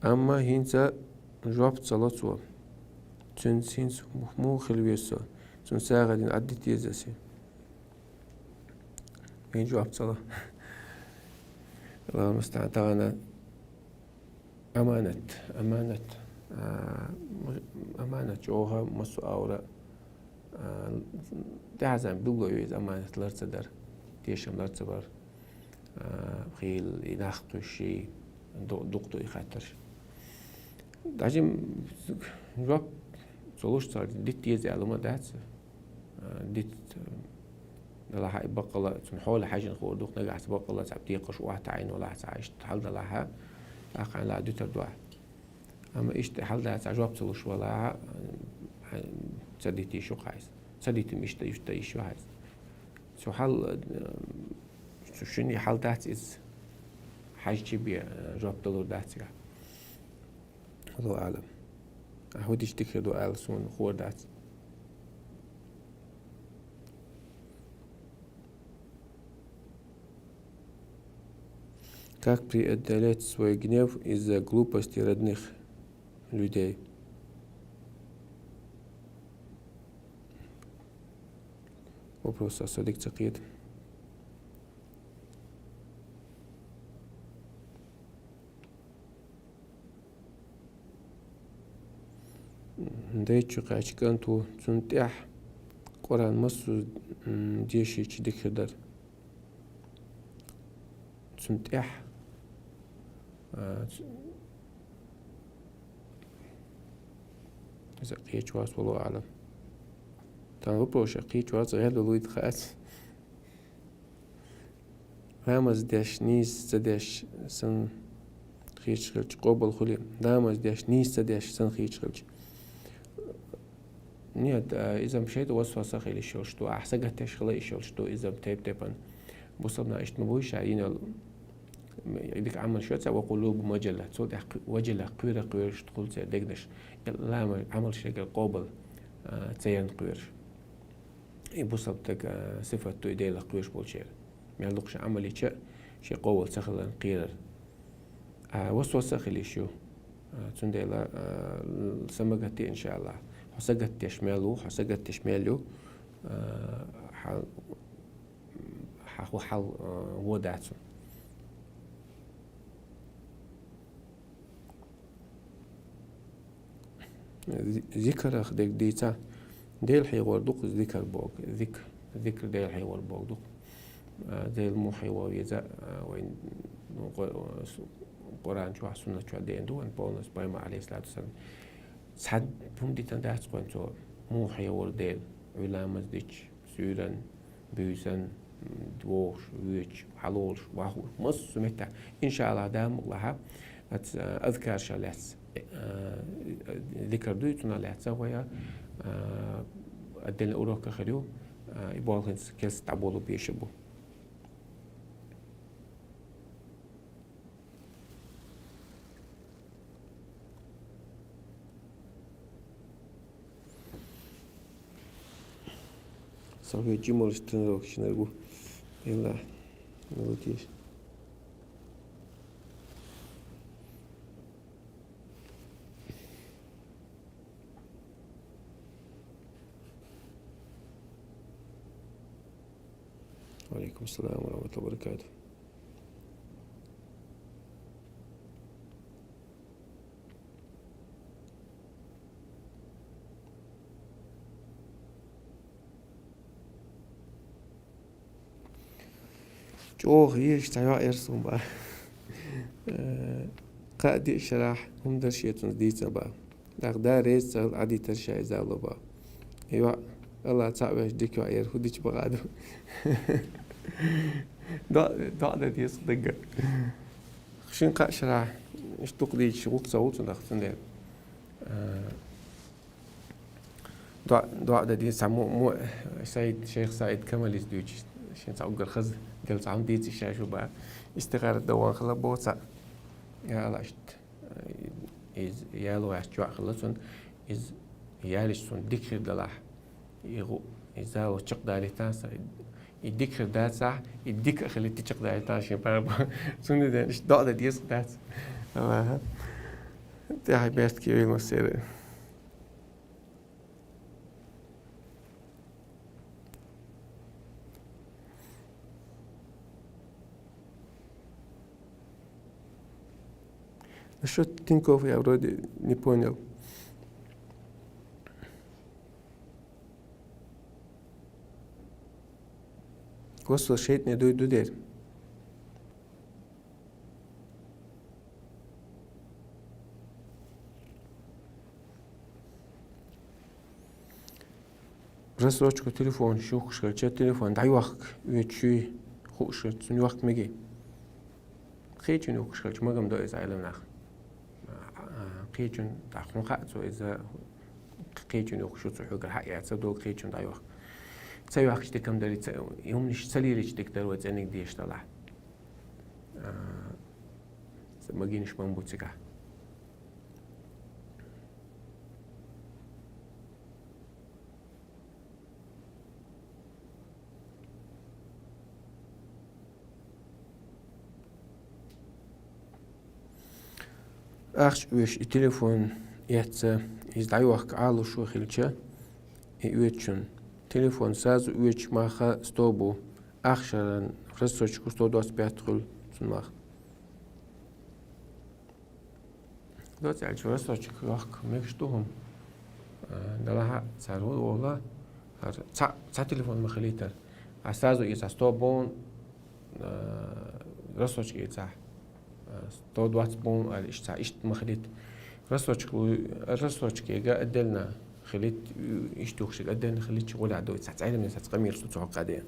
Амма хӀинца жоп ца ло цо. Цуьнца хӀинца муха хила веза со? Цунна сагӀа дина Ӏадда деза аса. Вайн жоп ца ло. Аллаху мустаӀан, тахана аманат, аманат. А, аманат чӀогӀа массо а агӀора, а, тӀаьхьа зама билгало ю иза аманат лар ца дар, тешам лар ца бар. А, хийла и нах кхуьссий, ду-, дукха ду и хаттарш. Даже жоп ца луш цара дита деза аьлла ма дац. А, дита, а, делахь а и баккъала, цунна хьоле хьаьжжина хуур ду-кх, нагахь цхьа баккъала цхьа декхарш охьатаӀийна валахь, цхьа иштта хьал далахь, тӀаккха хьайна ла дуьтур ду ахь. Амма иштта хьал дац, цхьа жоп ца луш валахь, а, ца дита йиш ю-кх хьайса. Ца дита-м иштта, иштта йиш ю хьайса. Цу хьал, а, цу шинне хьал дац иза, хьаьжча бен, а, жоп далур дац цигахь. Аллаху аӀлам. Ахьа хӀун дича дика хир ду аьлла суна хуур дац. Как преодолеть свой гнев из-за глупости родных людей? Вопрос а садик цакъет. Дайчу кьач кӀанту цун тӀехь Къуръан массу, м, дешичи дикхир дар. Цун тӀехь, а, ц-, иза кхечи вац, валлаху аълам. Тан вопрос а кхечи вац, гӀелла луйт хац. Ламаз деш, нийса ца деш, сан хийча хилча, къобал хуьлий. Ламаз деш, нийса ца деш, сан хийча хилча. Нет, а, изам шайтӀа васваса хила йиш йолуш ду. Ахьа сагатдеш хила йиш йолуш ду, изам тайп-тайпана. Бусалба нах иштта ма бу ша, йинал, м, дика Ӏамал шо ца, ва къулубухум ваджила. Цул тӀаьхьа кху-, ваджила, кхуьйра кхуьйруш, тхула церан дегнаш. Ламаз, Ӏамал шайгара къобал, а, ца ярна кхуьйруш. И бусалба стага сифат ду и Делах кхоьруш болчеран. Мел дукха шен Ӏамал йича, шен къобал ца хиларна кхерар. А, васваса а хила йиш ю. А, цундела, а, са ма гатде, иншааллахӀ. Хьо сагатдеш мел ву, хьо сагатдеш мел ю, а, хьал, хьан хӀу хьал, а, вон дац хьуна. Зи-, зикарах дерг дийца. Дела хьехор ду-кх зикар боху. Зик-, зикр Дела хьехор боху ду-кх. А, Дела муха хьехо веза, а, вайн, ну, Къу-, Къуръан чохь, суннат чохь деана ду вайн полностью пайхамар, алейхиссалату вассалам. Цхьа хӀума дитина дац кхуьнан цо, муха хьехор Дела, Ӏуьйламаз дича, суьйранна, буьйсанна, вогӀуш, воьдуш, хьалолуш, вахуш, массо а меттехь. ИншааллахӀ, Дала мукъ лахь, аца, а, азкарша лаьцна, а, зикар дуй, цунах лаьцна гӀой, а, отдельный урок а хир ю, а, и болх хӀинца кеста дӀаболо беш а бу. Со хӀоьттина йолуш тренировкаш нерг ву. Элла, молодец. Ва алейкум салам ва рахматуллахи ва баракатух. ЧӀогӀа езаш цхьа йоӀ яра суна бах. Э, кхаа-деа шарахь хӀума дара шен цунца дийцар бах. ТӀаккха Дала реза ца хилла, Ӏадитар ша иза ло бах. И йоӀ, Алла цхьаъ веш дика йоӀ яра, хӀун дича бакъ ду. ДоӀ-, доӀа дан деза дагга. Шин кхаа шарахь, иштта дукха дийцича, гӀуллакх ца хуьлу цунах, цундела. Э, ДоӀа, доӀа дан деза, цхьа мо, мо, Саид, шайх Саид Камалис дуьйцу, шен цхьа уггар хаза, Дела цхьа хӀума дийцича шу бах. Истихара дан ван хилла боху цхьаъ. Я Алла, иштта, иза яло яц чохь хилла цунна, иза ялича цунна дика хир далахь. И гӀу-, и зало чекхдалийтан сан, и дика хир дацахь, и дика а хилийта чекхдалийтан шен паргӀат. Цундела иштта доӀа дан деза дац. Аллаха. ТӀаьхьа бертке вилма сера. Насчёт Тинькофф я вроде не понял. Васвас шайтӀане дуй ду дера. Рассрочку телефон шухкаш хилча, телефон дӀайохка, оьцуш юй хууш хилча, цунна йохка мегий. Кхечун йохкаш хилча, магам до иза Ӏелам нах. Кхечун, тӀаккха хьуна хаьа цо иза, кхечун йохкаш ю цо хьоьгара хьаэца, дог кхечун дӀайохка. Ца йохкаш дика ма дарий, ца, и хӀуманаш ца лелийча дика дара вай цӀениг деш далахь. А, ца магийнаш ма бу цигахь. Ахча оьшуш и телефон эцца, иза дӀайохка Ӏалашо хилча, и оьцучун. Телефон сразу оьцуш мах сто бу, ахча шаран рассрочка сто двадцать пять хуьлу цунах. Доцаьлча рассрочка йохка мегаш ду хӀума. Э, далахьа цара ву ола, хӀара ца, ца телефон ма хилийтар. А сразу иза сто бу, э, рассрочка иза, э, сто двадцать бу, али иштта, иштта ма хилийта. Рассрочка лу-, рассрочка ега отдельно хилийта, иштта юхшиг отдельно хилийча гӀур а ду, ца цӀайламе, ца къамелаш ду цу хьокъа де.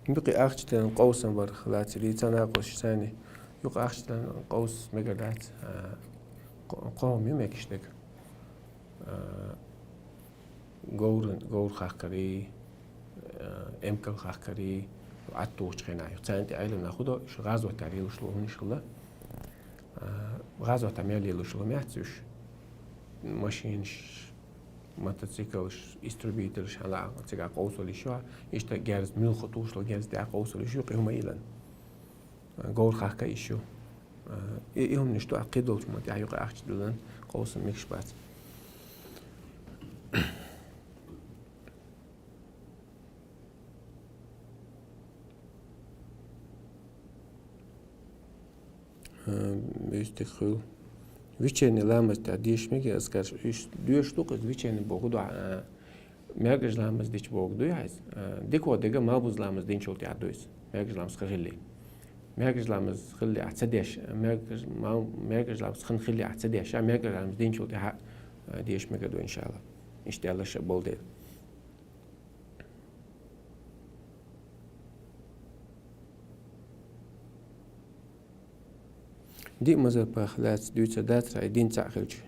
Юкъе ахча тӀен къовсам бар лаций, ца накъостий санна. Юкъе ахча тӀен къовсам мегар дац, а, кхо-, кхо хӀума ю мегаш дерг. А, говр, говр хахкарий, а, эмкал хахкарий, Ӏаттухучу хенахь ю. Царна тӀе Ӏилма нах хӀу до, шу гӀазота лелаш ло хӀума ишхала. А, гӀазота мел лелаш ло меца уьш. Машинаш, мотоциклаш, истребительш хьала цигахь къовсалуш ю, иштта герз муьлхха тухуш ло, герз тӀехь къовсалуш ю, кхин хӀума йилан. Говр хахка йиш ю. И, и хӀуманаш ду, а кхидолчу ма тӀехь юкъа ахча диллан, къовсам мегаш бац. Э, бистик хуьлу. Вечерний ламаз тӀехь деш мега, аскарш, уьш доьшуш ду-кх иза, вечерний боху ду, э, маьркӀажа ламаз дича боху дуй хьайса? Э, дика дерг малбуза ламаз динчул тӀехь ду иза. МаьркӀажа ламаз хан хилли. МаьркӀажа ламаз хилли ахь ца деш, маьркӀажа, мал-, маьркӀажа ламаз хан хилли ахь ца деш, а маьркӀажа ламаз динчул тӀехь, э, деш мега ду, иншалла. Иштта аьлла ша болу дела. Диъ мазхӀабах лаьцна дуьйцур дацара, и дин цхьаъ хилча.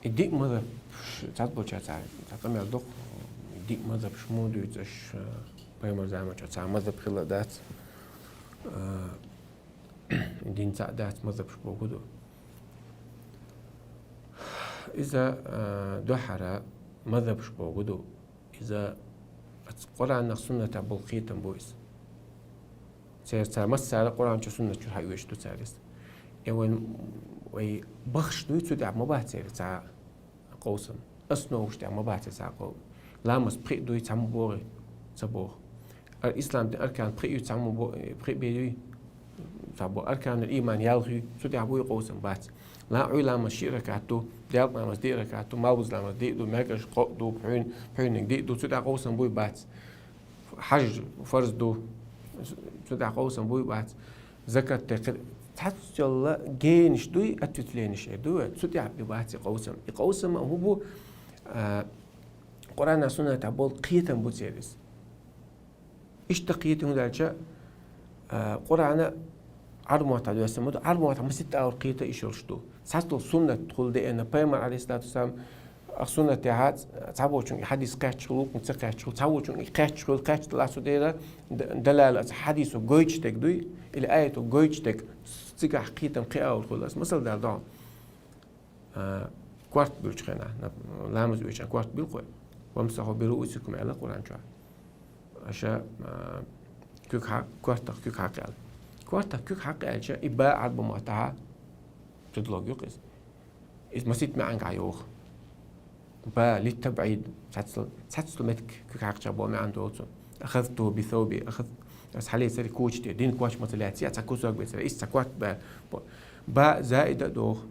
И диъ мазхӀаб ш-, цхьаболчара цхьа, цхьа къамел доккху, диъ мазхӀаб шу муха дуьйцу аша, пайхамар заманчохь цхьа мазхӀаб хилла дац. А, дин цхьаъ дац, мазхӀабаш боху ду. Иза, а, дуьххьара мазхӀабаш боху ду. Иза аца Къуръанах, суннатах болу кхетам бу иза. Церан цара массара Къуръан чу, суннат чу хьаоьцуш ду цара иза. Э, вайн, вай бахаш дуй, цу тӀехь ма бац церан цхьа къовсам. Основаш тӀехь ма бац цхьа къовсам. Ламаз пхиъ дуй, цхьа ма боху, ца боху. Ар-, ислам дин аркан пхиъ ю, цхьа ма бо-, пхиъ бен юй, цхьа боху. Арканул иман ялх ю, цу тӀехь буй къовсам, бац. Ла-, Ӏуй ламаз шиъ ракаӀат ду, делкъа ламаз диъ ракаӀат ду, малбуза ламаз диъ ду, маьркӀаж кхоъ ду, пхьуьн-, пхьуьйниг диъ ду, цу тӀехь къовсам буй, бац. Хьаж фарз ду, цу тӀехь къовсам буй, бац. Закат текхир, цхьаццалла генаш дуй, ответвленеш эр ду, цу тӀехь и бац и къовсам. И къовсам а хӀун бу, а, Къуръана, сунната болу кхетам бу церан иза. Иштта кхета хӀунда аьлча, а, Къуръана Ӏарбойн мотт доьссина ма ду, Ӏарбойн мотт масийтта агӀор кхета йиш йолуш ду. Цхьацдолу суннат хуьлу деана, пайхамар, алейхиссалату вассалам, а, суннат тӀехь цхьаболчуьнга хьадис кхаьчча хуьлу, ца кхаьчча хуьлу, цхьаболчуьнга и кхаьчча хуьлу, кхаьчча делахь цу дера д-, далала, цхьа хьадисо гойтуш дерг дуй, или аято гойтуш дерг, цигахь кхетам кхин агӀор хуьлу. Аса масал дала догӀу. А, корта буьллучу хенахь, нап-, ламаз оьцучу корта буьллу кхо. «Вамсахьу би руусикум», аьлла Къуръан чохь. Аша, а, куьг хьакъ-, кортах куьг хьакъ аьлла. Кортах куьг хьакъ аьлча, и ба Ӏарбойн маттахь предлог ю-кх иза. Иза масийтта маьӀнехь йоху. Ба литтабӀид, цхьаццал-, цхьаццалла меттиг куьг хьакъчахь боху маьӀна долу цо. «Ахазтуху би сауби», ахаз-, аса хьалецира коча тӀе, дин коча маца лаьцна, цхьа кусок бецира, иза цхьа корта ба-, бо-, ба заида а доху.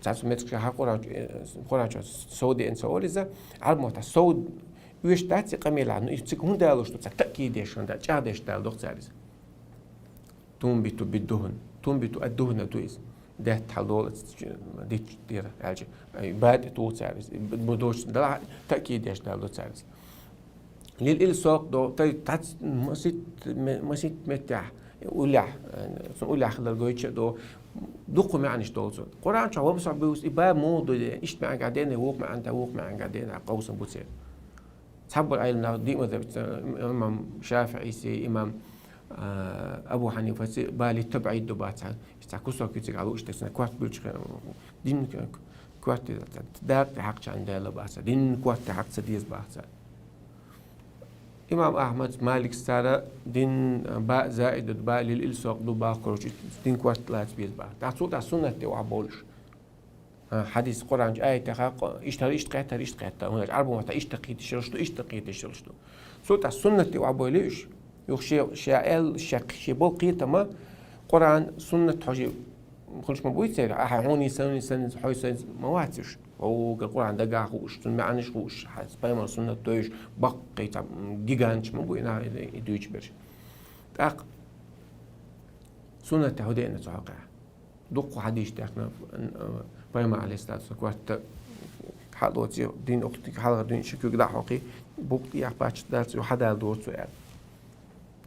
Цхьацца меттигаш хьан Къуръан чу, э, Къуръан чу сов деана ца олу иза, Ӏарбойн маттахь сов оьшуш дац и къамелехь, ну, иза цига хӀунда алуш ду, цхьа таъкид деш хӀунда, чӀагӀдеш дала доху цара иза. «Тунбиту биддухун». «Тунбиту ад-духна» ду иза. Даьтта хьалдолу дитт тӀера аьлча, ай, ба тӀе туху цара иза. Бу доцу дала таъкид деш дала ду цара иза. Лил ил сокъ до, тай тац масит, ме-, масит меттехь, уллехь, э, цунна уллехь хилар гойтуш а до, дуккха маьӀнаш долу цунна. Къуръан чохь вамсахь буьйса и ба муха ду де, иштта маьӀнехь дена, вукху маьӀнехь, вукху маьӀнехь дена, къовсам бу церан. Цхьаболу Ӏилманах диъ мазхӀаб, э, имам ШафиӀийси, имам, э, Абу Хьанифаси ба литтабӀид ду бац, цхьа кусок ю цигахь лууш дерг, корта буьллучу хенахь, дин, Корта деза бац цар. Дакъа тӀехьакхачарна даьла бац цар. Дин корта тӀехьакха ца деза бац цар. Имам Ахьмад, Малик цар дин баъ заидат, баъ лил илсакъ ду бац, короче, дин корта тӀа лаца беза бац. ТӀаккха цул тӀехьа суннат тӀа охьабовлуш. А, хьадис, Къуръан чу аятех, къо-, иштта, иштта кхетар, иштта кхетар. ХӀунда аьлча Ӏарбо маттахь иштта кхеташ хилча ду, иштта кхеташ хилча ду. Цул тӀехьа суннат тӀа охьабовлий уьш. Юха ше, ше аьлла, ше, ше болу кхетам, Къуръан, суннат хьожий хуьлуш ма буй церан. Ахьа хьуний санний санний, хьой санний ма вац уьш. Вовгар Къуръан дагахь хууш, цуьнан маьӀнаш хууш, хьа-, пайхамар суннат тойуш, баккхий цхьа, м, гиганташ ма буй нах и, и дуьйцуш берш. ТӀаккха суннат тӀа хӀун деана цу хьокъехь? Дуккха хьадисаш даьхна, э, пайхамар, Ӏалайхиссалату вассалам, корта хьалоций, дин ухтиг хьалха дуьйна ши куьг дӀа а хьокхий, букъ тӀехь паччахь дац, юха хьадала дора цо аьлла.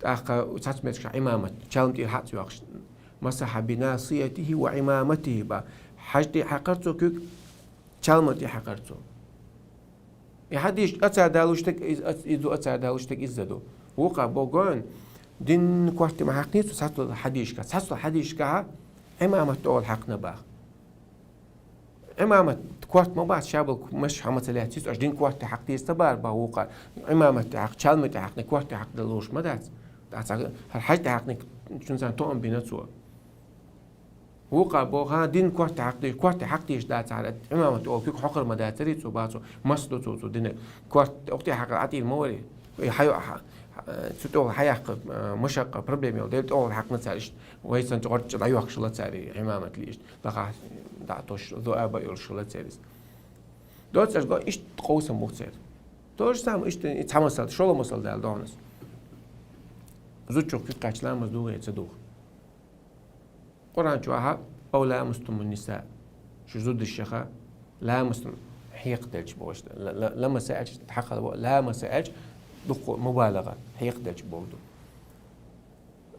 ТӀаккха цхьацца меттигашкахь Ӏимамат, чалма тӀера хьаъ ца йоккхуш, масахьа бинасиятихи ва Ӏимаматихи бац. Хьажа тӀера хьаькхира цо куьг, чалма тӀера хьаькхира цо. И хьадис ацар далуш стаг, из, ац-, из ду ацар далуш стаг, изза ду. Вукхара боху, дин корта ма хьаькхний цо цхьаццалла хьадисашкахь, цхьаццалла хьадисашкахь Ӏимамат тӀехула хьаькхна боху. Ӏимамат корта ма бац, шаболу маша хьа ма ца лаьцций цо, аша дин корта хьакха деза ца боху боху вукхара. Ӏимамат тӀе хьаькхна, чалма тӀе хьаькхна, корта хьаькхна луш ма дац. ТӀаккха цхьа хӀара хьажа тӀе хьаькхнарг цуьнца тоам бина цо. Вукхара боху, хӀан, дин корта хьакха деза, корта хьакха дезаш дац хӀара, Ӏимамат тӀехула куьг хьокхур ма дацарий цо боху цо, маса ду цо, цо динарг. Корта, укх тӀе хьаькхар Ӏатийна ма варий. И хьайо-, хьа-, хьа-, цу тӀехула хьаяккха, а, машакъа, проблема йолу дела тӀехула хьаькхна цара иштта. Вай санна гӀорта чу дӀайохкуш хилла цара и Ӏимамат лиъча. Лахахь дӀа а тосуш, зуаба а йолуш хилла церан иза. Доцург го, иштта къовсам бу церан. То же самое, иштта и цхьа масал, шолгӀа масал дала догӀу ас. Зудчух куьг кхаьчча ламаз дугӀу я ца дугӀу? Къуръан чохь: «Ав ламастумун ниса». Шу зудаша ламастум хьекхаделча бохуш. Ла-, ла-, ламаса аьлча, хьакхал бо, ламаса аьлча, дуккха мубалагӀа, хьекхаделча боху ду.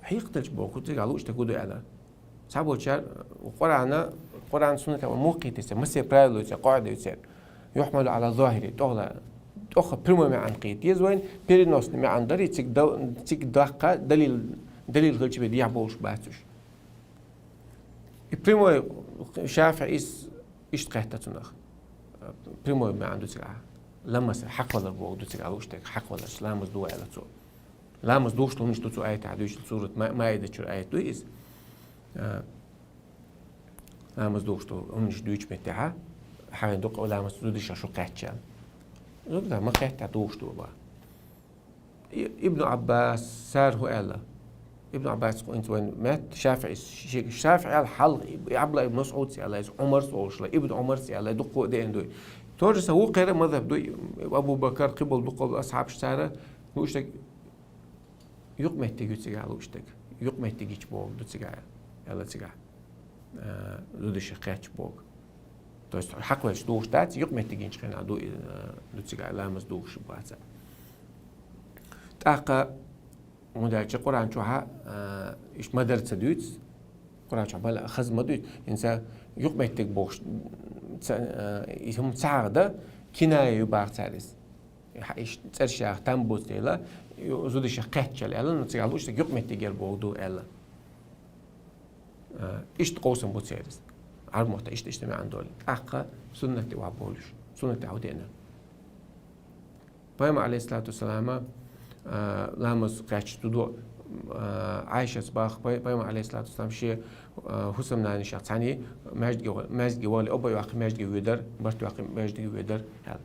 Хьекхаделча боху, цигахь лууш тӀе хӀун ду аьлла. Цхьаболчара Къуръана, Къуръан суннатехь муха кхетий церан, массеран правило ю церан, къаӀида ю церан. Юхьмалу Ӏала зохири, тӀехула, тӀехула прямой маьӀна кхетий еза вайна, переносный маьӀна дарий, цига дал-, цига даккха далил, далил хилча бен дехьа болуш бац уьш. И прямой ШафиӀис иштта кхетта цунах. Прямой маьӀна ду цигахь. Ламаса хьакхавалар боху ду цигахь лууш тӀе, хьакхавалар, ламаз дугӀу аьлла цо. Ламаз дугӀуш долу хӀуманаш ду цу аятехь дуьйцуш, сурат Ма-, Маида чуьра аят ду иза. А, ламаз дугӀуш долу хӀуманаш дуьйцучу меттехь, хьайн дукха ламаз зудаша шу кхаьчча. Зуда ма кхетта дугӀуш ду боху. И-, Ибн Ӏаббас, цара хӀун аьлла? Ибн Ӏаббас хӀинца вайн метта ШафиӀис, ши-, ШафиӀи аьлла хьалха, Ӏабдулла ибн МасӀудс аьлла, иза Ӏумарс олуш хилла, Ибн Ӏумарс аьлла, дуккха а деана дуй. Тоже са вукхеран мазхаб дуй, Абу Бакар, кхиболу дуккха болу асхьабаш цара, лууш дерг юкъаметтиг ю цигахь лууш дерг. Юкъаметтигича боху ду цигахь, аьлла цигахь. Э, зудаша кхаьчча боху. То есть хьакхавелча дугӀуш дац, юкъаметтигича хенахь ду, э, ду цигахь ламаз дугӀуш бац. ТӀаккха, хӀунда аьлча Къуръан чохь, э, иштта ма-дарра ца дуьйцу, Къуръан чохь бала хаза ма дуьйцу, хӀинца юкъаметтиг бохуш, ца, э, и хӀума ца хьахадан, киная ю боху цара иза. Хьа, иштта цӀераш яха там буц дела, ю-, зудаша кхаьчча аьлла, ну, цигахь лууш дерг юкъаметтигера боху ду аьлла. А, иштта къовсам бу церан иза. Ӏарбой маттахь иштта, иштта маьӀна долу. ТӀаккха суннат тӀе охьабовлуш. Суннат тӀе хӀун деана? Пайхамар, Ӏалайхиссалату вассалам, а, ламаз кхаьчча ду до, а, Ӏайшас боху, пай-, Пайхамар, Ӏалайхиссалату вассалам, шен, а, хӀусамнанашах цхьаьний маьждиге, маьждиге валий, обайоккхий маьждиге воьдура, барт йоккхий маьждиге воьдура аьлла.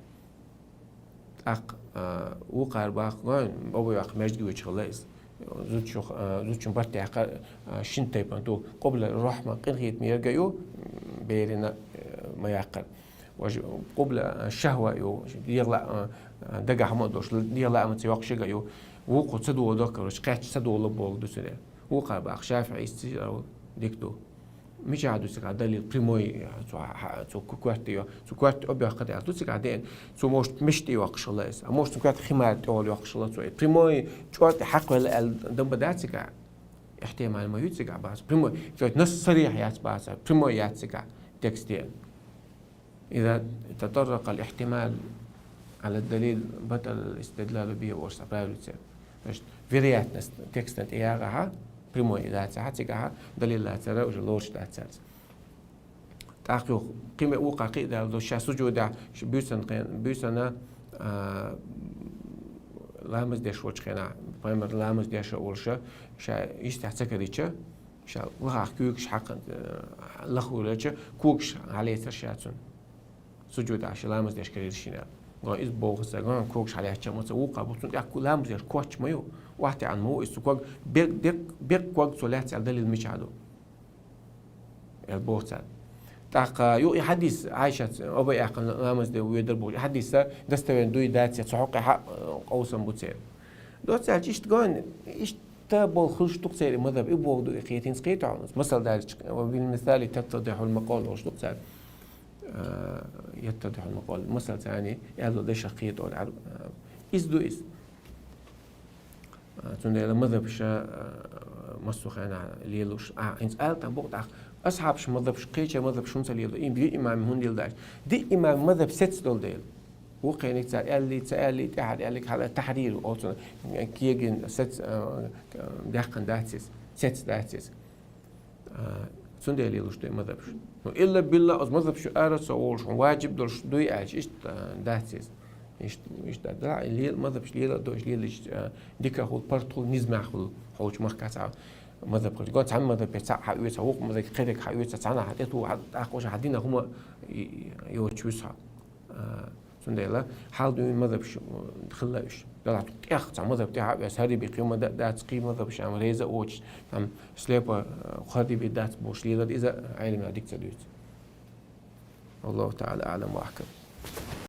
ТӀаккха, а, вукхара боху, вайн обайоккхий маьждиге воьдуш хилла иза. Зудчух-, а, зудчун барт яьккхира, а, шина тайпана ду. Къубла рохьма, къинхетаме ерг а ю, берина, а, ма яккхира. Важа къубла, а, шахӀва а ю, дегӀан лаа-, а, дагахь хӀума а долуш, дегӀан лаамца йоккхуш ерг а ю. Вукхо ца догӀу доккхур, кхаьчча ца догӀу боху ду цуьнан. Вукхара боху, ШафиӀис цигахь дика ду. Мичахь ду цигахь далил прямой, цо хьа-, цо ку-, корта йо-, цо корта объяхкхар аьлла ду цигахь деана. Цо, может, мешан тӀе йоккхуш хилла иза. А может, цо корта химар тӀе олу йоккхуш хилла цо. Прямой чӀор тӀе хьакхавелла аьлла дан ба дац цигахь. Ихьтимал ма ю цигахь бац. Прямой, цо насс сарихь яц бац, прямой яц цигахь текст деана. إذا تطرق الاحتمال على الدليل بطل الاستدلال به орца правило церан. Значит, вероятность текстан тӀе ягӀахьа, прямой дацахьа, цигахьа, далил лацара уже лоруш дац цаьрца. ТӀаккха юха кхиме вукхар кхиъ далла ду, ша сужудехь, ш-, буьйсанна хен-, буьйсанна, а, ламаз деш волчу хенахь, пайхамар ламаз деш а волуша, ша йистехь ца карийча, ша лахахь куьйгаш хьакха, а, лахвелча, когаш хьалецар ша цунна. Сужудехь ша ламаз деш карийра шена. Гой иза боху ца, гой когаш хьалаьцча ма ца вукхар бу, цунна тӀехь ку-, ламаз деш коч ма ю, охьатаьӀна ма ву иза цу ког, бек-, дек-, бек ког цо лаьцна аьлла далил мичахь ду? Эл боху царна. ТӀаккха ю и хьадис, Ӏайшат, оба яьккхина ламаз де ведар бу. И хьадиса достоверно дуй дац, я цу хьокъехь а, э, къовсам бу церан. Доцца аьлча, иштта гойн, иштта болу хуьлуш ду-кх церан и мазхаб, и боху ду и кхетийна, кхета хьуна. Масал даьлча, ва бил мисали таттадихьул макъал олуш ду-кх цара. Э, яттадихьул макъал. Масал царна аьлла дешах кхета олу. Э, иза ду иза. А, цундела мазхабаш, а, массо а хенахь лелош. А, хӀинца ала там бу-кх тӀаккха. Асхьабаш мазхабаш, кхечу мазхабаш хӀунда ца лело? Им диъ имам хӀунда леладаьлча? Диъ имам мазхаб сецна долу дела. Вукху хениг цара аьллий, ца аьллий, тӀаьхьара аьллиг хьала тахьрир оцу кегин сец, а, даьккхина дац иза, сецна дац иза. А, цундела лелош ду и мазхабаш. Ну, илла билла, оцу мазхабаш ара ца волуш, хьуна ваджиб долуш дуй аьлча, иштта, а, дац иза. Иштта, иштта, да, лела, мазхабаш лела а дойуш, лелаш, а, дика хуьлу, паргӀат хуьлу, низамехь хуьлу, хьолчу махкахь цхьа мазхаб хуьлу. Гон цхьана мазхабе цхьаъ хьаоьцу, хьан вукху мазхабе кхериг хьаоьцу, цхьанхьа хьан тӀе туху, хьан тӀаккха хьан динан хӀума йоцуш вуьсу хьан. А, цундела хьал дуьйна мазхабаш, м, хилла уьш. Делахь тӀех цхьа мазхаб тӀе хьаоьцу, хӀара бен кхин ма да-, дац, кхин мазхабаш ам реза а воцуш, там, слепо, а, хӀара бен дац бохуш лелар, иза Ӏеламнаха дика ца дуьйцу. Аллаху таӀала аӀлам ва ахкам.